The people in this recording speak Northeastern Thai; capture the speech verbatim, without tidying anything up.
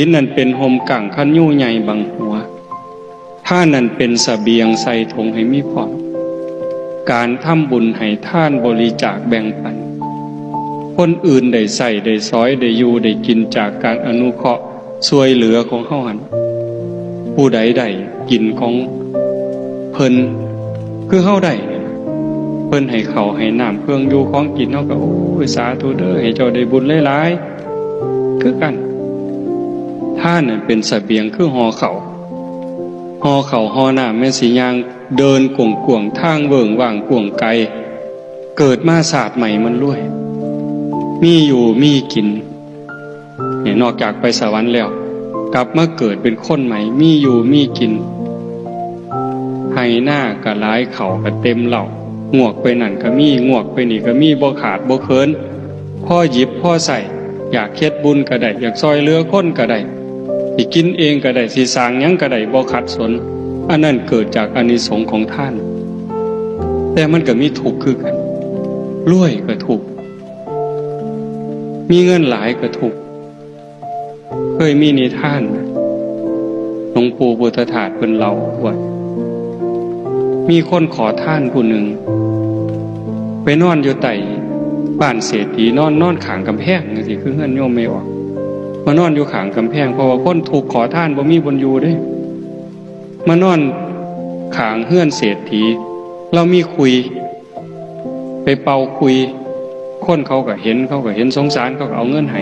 ศีลนั้นเป็นฮ่มกั้งคันยูใหญ่บังหัว ทานนั้นเป็นเสบียงใส่ถุงให้มีพร้อม การทำบุญให้ทานบริจาคแบ่งปัน คนอื่นได้ใช้ได้สอยได้อยู่ได้กินจากการอนุเคราะห์ช่วยเหลือของเฮาหั่น ผู้ใดได้กินของเพิ่น คือเฮาได้นี่ล่ะ เพิ่นให้ข้าวให้น้ำเครื่องอยู่ของกิน เฮาก็ โอ้ย สาธุเด้อ ให้เจ้าได้บุญหลายๆ คือกัน ทานนั่นเป็นเสบียงคือห่อข้าว ห่อข้าวห่อน้ำ แม่นสิย่างเดินกว้างๆ ทางเวิ้งว้างกว้างไกล เกิดมาชาติใหม่มันรวย มีอยู่มีกิน เนี่ย นอกจากไปสวรรค์แล้ว กลับมาเกิดเป็นคนใหม่ มีอยู่มีกิน ไฮ่นาก็หลาย ข้าวก็เต็มเล้า งวกไปนั่นก็มี งวกไปนี่ก็มี บ่ขาดบ่เขิน พอหยิบพอใช้ อยากเฮ็ดบุญก็ได้ อยากซ่อยเหลือคนก็ได้ สิกินเองก็ได้ สิสร้างหยังก็ได้ บ่ขัดสน อันนั้นเกิดจากอานิสงส์ของทาน แต่มันก็มีทุกข์คือกัน รวยก็ทุกข์ มีเงินหลายก็ทุกข์ เคยมีนิทาน หลวงปู่พุทธทาสเพิ่นเล่าว่า มีคนขอทานผู้หนึ่ง ไปนอนอยู่ใต้บ้านเศรษฐี นอน นอนข้างกำแพงจั่งซี้ คือเฮือนโยมแม่ออก มานอนอยู่ข้างกำแพง เพราะว่าคนทุกข์ขอทานบ่มีบ่อนอยู่เด้ มานอนข้างเฮือนเศรษฐี ลาวมีคุย ไปเป่าคุย คนเขาก็เห็น เขาก็เห็นสงสาร เขาก็เอาเงินให้